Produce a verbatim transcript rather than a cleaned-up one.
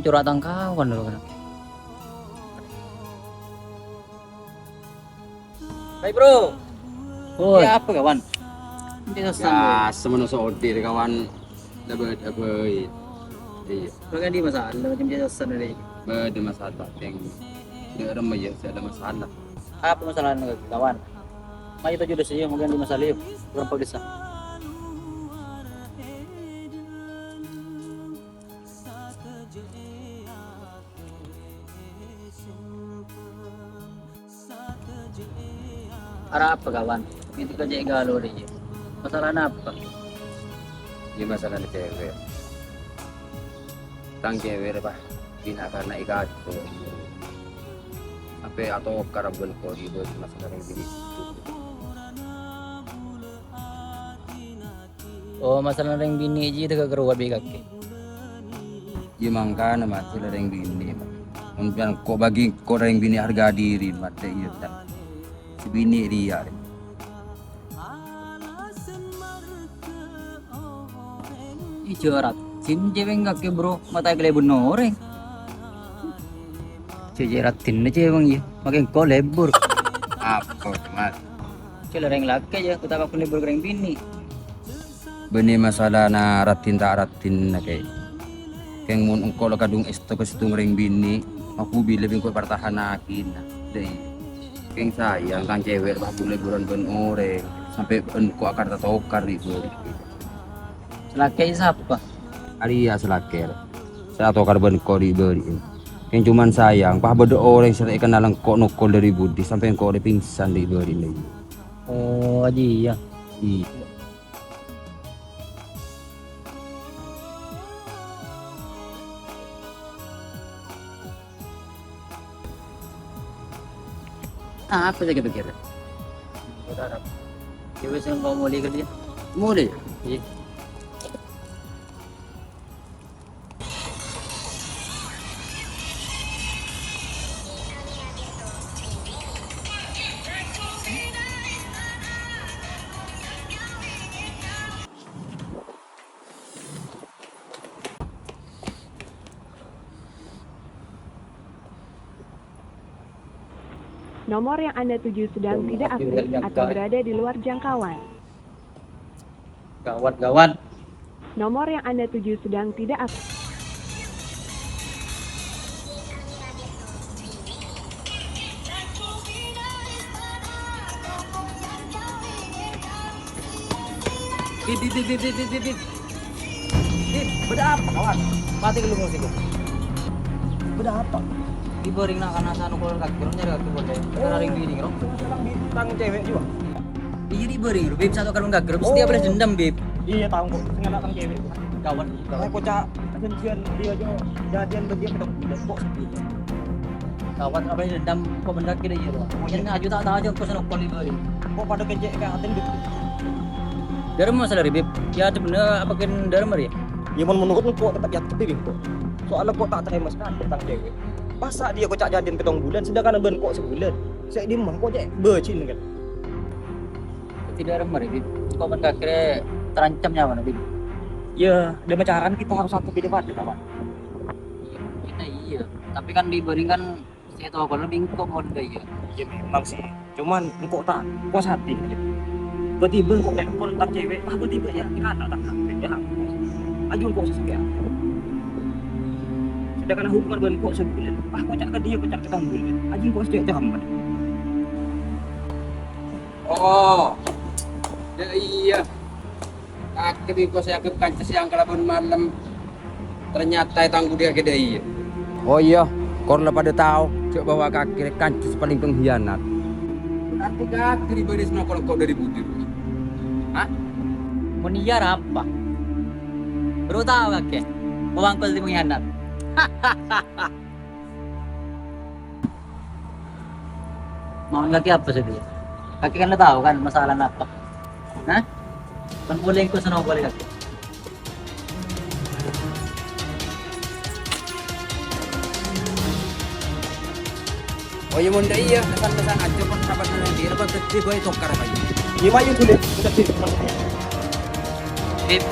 Cora' tang kawan lo kan. Hai, Bro. Woi. Iyâ, apa, kawan? Ini susah, Bro. Semenono sodi, kawan. Dapat apa? Iya. Bâdâ masalah, macam biasa sana deh. Bâdâ masalah, Teng. Dâ' remma ya, sè ada masalah. Apa masalahnya, kawan? Mayu toju' desa ya, mungkin di masalah ya. Kurang pedes, ah. Arapa, kawan? Itu kan cek galau deh, ya. Masalah apa? Ya, masalah cewek. Tang cewek, Pak. Bina karena ikat. Sampai atau karabun kodi buat masalah yang ini. Oh, masalah rèng binè' jiyâ tèghâ' karowa bi' kakè. Iyâ, mangkana, Mat, la rèng binè', Mat. Mon jhâ' ko' bâgi ko' rèng binè' harga diri, Mat, iyâ, Tan. Sè binè' rèya, rè. Ijâ raddhin cèwèng kakè, Bro, mataè kalèbun orèng. Cè' cè' raddhinna cèwèng, iyâ, makè engko' lebur. Apa, Mat? Cè' la rèng lakè', iyâ, kodhu ta' kabbhi lebur ka rèng binè'. Bânnè masalana raddhin ta' raddhinna, Kè. Kèng mon engko' la kadhung èsto ka sèttong rèng binè', mabhubi lebbi engko' èpartahannaghina. Dâi. Kèng sayang, tang cèwèk la bhâbhun-lèbhuran bân orèng, sampè' engko' akanta tokar ri' bâri'. Sè lakè' sapa? Arèya sè lakè'. Sè atokar bân engko' ri' bâri'. Kèng coma sayang, pas bâdâ orèng sè ta' èkennal engko' nokol dâri budi, sampè' engko' orèng pingsan ri' bâri'. Oh, ajiyâ. Iyâ. Apa sè èpèkkèrè? Ora, ora. Yâ wis, engko' molè kèya. Molè? Iyâ. Nomor yang Anda tuju sedang tidak aktif atau berada di luar jangkauan. Gawat, gawat. Nomor yang Anda tuju sedang tidak aktif. Bib, bib, bib. Bib, bâdâ apa, kawan? Mati kèlo musik. Bâdâ apa? Dibâring na'-kana' sanu kol kaki, nyarè kaki boleh. Nyarè binè', bro. Tang cèwèk juga. Iyâ, dibâring, bro. Bib satu karung kaki, bro. Pasti balas dendam, Bib. Iyâ, tao, kok. Sengajâ tang cèwèk. Kawan, kawan. Kocak, janjian dia aja, jadian bâgi kita, kok sedih. Kawan, apa dendam, kok bendar kita, iyâ, bro. Iyâ. Nyarè aju ta' tao aja, kok sanu kol dibâring. Kok padâ kècè' kè atèna, Bib? Dârâmma sè la rè, Bib. Yâ, bânnè apa kèng dârâmma rè? Yâ, mon menurut engko' tetep yâ, Bib, engko'. Soalnya engko' ta' tarèma sakalè tang cèwèk. Masa' dia kocak jadian pèttong bulân, sedangkan bân engko' sabulân. Sè dimma engko' cè' bâjinna, kan? Dhâddhi dârâmma rè, Bib. Engko' bân kakè rè terancam nyawana, Bib. Yâ, dâ' macaran kita harus satu beda pada, kawan. Kita iyâ. Tapi kan dibâring kan sè tokol lebbi engko' mon iyâ. Iyâ, memang sih. Cuman engko' ta' puas hati. Tiba-tiba engko' telepon tang cèwèk, ah, tiba-tiba yâ, kata tang hati, yâ. Aju engko' sè sakè' atè. Sedangkan hubungan bân engko' sabulân, ah, kocak ka dia, kocak ka tang bulân. Aju engko' sè cè' camat. Oh, yâ iyâ. Kakè bi' engko' sè anggep kanca sèyang kalabân malem. Ternyata ètangghu dia kèdâ iyâ. Oh iyâ, kor la padâ tao, jhâ' bahwa kakè rè kanca sè palèng pengkhianat. Berarti kakè rè bâdâ sè nokol engko' dâri budi. Hah? Mon iyâ, arapa? Bro tao kakè, bahwa engko' sè pengkhianat. Mon kakè apa sè dia? Kakè kan la tao kan masalahna apa? Hah? Kan polè engko' sè nokol kakè. Oh iyâ, mon dâ' iyâ, pesan-pesan aja, kon sahabat nanti, lepas gede gue tokar apa ini? Iyâ, mayu, boleh. Bib,